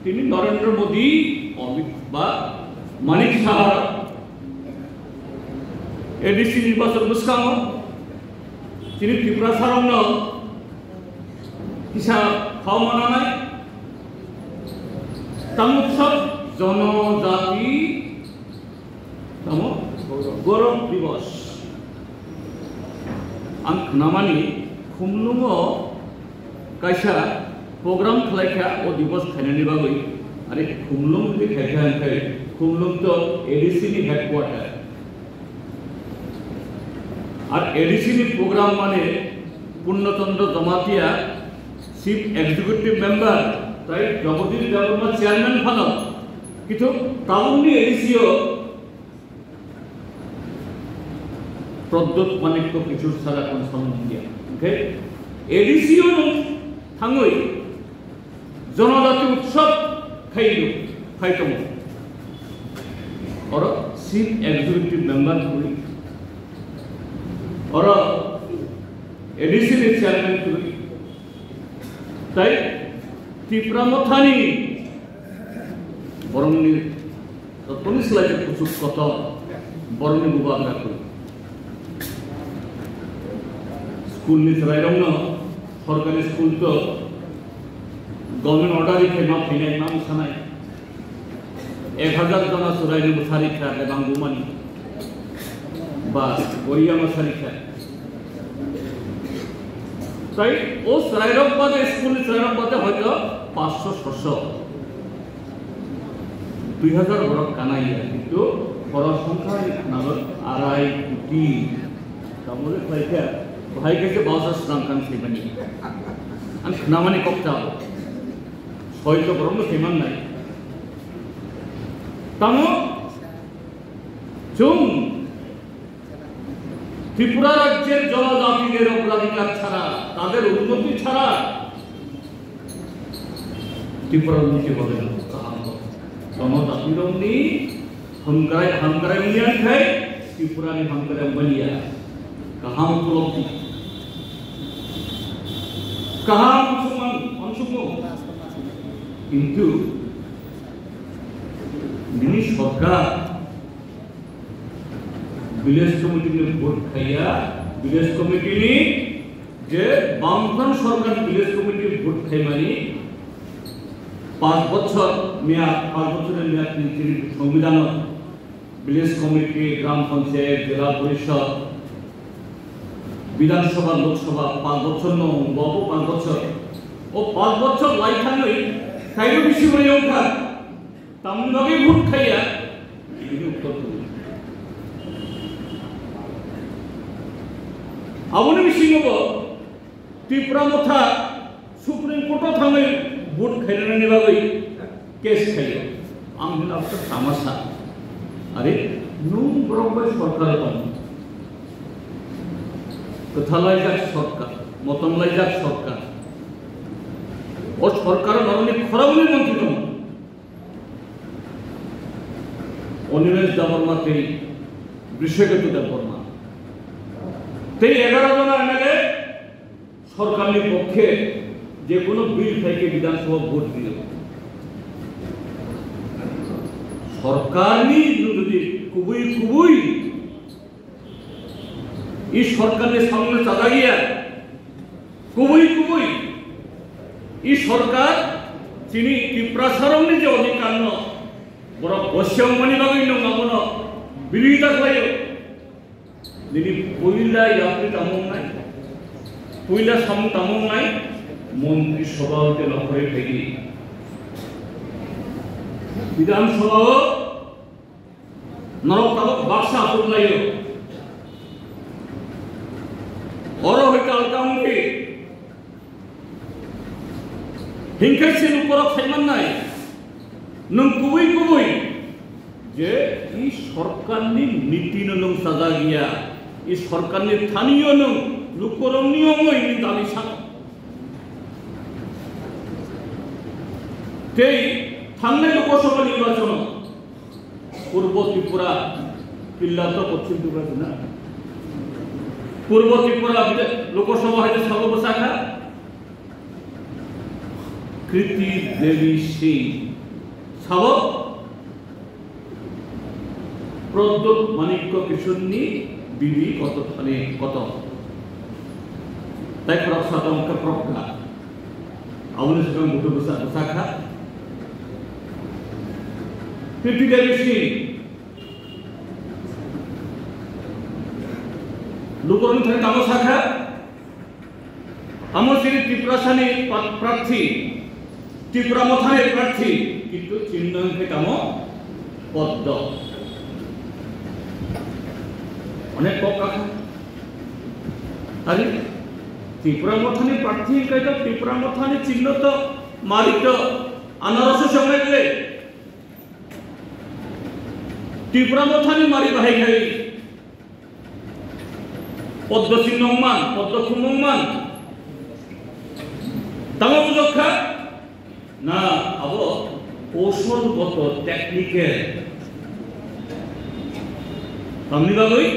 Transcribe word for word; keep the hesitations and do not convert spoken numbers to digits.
Tini Narendra Modi, Amit ba Manik Saha A D C nirbachon bwskango tini Tiprasarokno kisa khao mananai. Tamo kisa jonojati tamo Gaurav Divas. Ang khnamani Khumlungo kaisa program khlaikha o Divas khainani bagwi. Are Khumlung hwnwi khaikha hwnkhe Khumlung to A D C ni headquarter. Ar A D C ni program mane Purno Chandra Jamatia, Chief Executive Member, tai Jagadish Debbarma Chairman phano, kitu tabukni A D C o Pradyut Manikya Kishore Sara kon samung dia. Okay? A D C o nung thangwi Jonojati Utsav khailu, khai tongo. Oro Chief Executive Member kwrwi. Oro A D C ni Chairman kwrwi. Tai Tipra Mothani borokni Totoni slai kuchuk kotor, borokni bubagra kwi. School ni chwrairokno, sorkari school to government order ri khe ma phainai, ma mwsanai. Ek hajar jona chwraino mwsari kha, lebang bumani. Ba, goriya mwsari kha. Tai o chwrairok bade, school ni chwrairok bade hoito paanch sho, chhasho. Dui hajar borok kanai ya, kintu borok songkha ni khwnalo arai koti. Tamo le khlai khe, bahai khe se bausa swnam kang se mani. Ang khnamani kok ta. Soi to borok no se man nai. Tamo chung Tripura rajyer jonojatiner ograধিকার ছাড়া, তাদের উন্নতি ছাড়া Tripura unnoti hobe na kaham. Jonojatirokni hamkrai, hamkrai wngya khai Tripurani hamkrai wngmani ya. Kaham upolobdi. Kaham unsukmang, unsukmung. Kintu nini sorkar Village committee ni vote khaiya, village committee ni je Bamfront sorkar village committee vote khaimani panch bochor meyad, panch bochor ni meyad ni chini songbidhano village committee, gram panchayat, jila porishad, bidhan sabha, lok sabha panch bochor no, bobo panch bochor. O panch bochor lai thangwi kaibo bisi bai wngkha. Tamni bagwi vote khaiya? Bini uttor tubui. Aboni bisingo bo Tipra Motha Supreme Court o thangwi vote khainani bagwi case khaio. Ang hino abo tamasa. Are, nwng borok bai sorkar tong. Kwthalaijak sorkar, motomlaijak sorkar. O sorkar norokni khoroknwi montri tongo. Animesh Debbarma tei Brishaketu Debbarma. Tei egaro jona M L A sorkarni pokkhe je kono bill thaikhe Bidhan Sabha vote diyo. Sorkarni jodi kubui kubui I sorkarni samungno chajakya. Kubui kubui. I sorkar chini Tiprasarokni je odhikarno borok bosyongmani bagwi nwng abono birodita khlaio. Nini puila yapri tamo wngnai. Puila samung tamo wngnai. Montri Sabha hoite nokhorwi phaidi. Bidhan Sabha o Norok tabuk baksa achuk laio. Oro hoi kal kaung di. Hingke se lukorok sai mannai. Nwng kubui kubui je i sorkarni niti no nwng sajak ya. I sorkarni thani o nwng lukorokni omoi ni dabi sano. Tei thangnai Lok Sabha nirbachon o Purbo Tripura, Pilla to Poschim Tripura se na? Purbo Tripura bide-, Lok Sabha hai sabo bwsakha. Kriti Devi Singh, sabo Pradyot Manikya Kishoreni bibi koto thani koto. Tai khoroksa tong khe Pragya. Aboni swkang budu bwsa bwsa kha. Kriti Devi Singh. Lukurok thani tamo sakha. Amo sini Tiprasani pa-, prarthi, Tipra Mothani prarthi, kintu chinno hwnkhe tamo Poddo. Onek kok kakha. Ari, Tipra Mothani prarthi hwnkhe to Tipra Mothani chinno to mari to anarosw songnai le. Tipra Mothani mari bahai khai. Poddo sinno wngman, Poddo khumung wngman. Tamo bujok kha? Na, abo koushol goto technical. Tamni bagwi?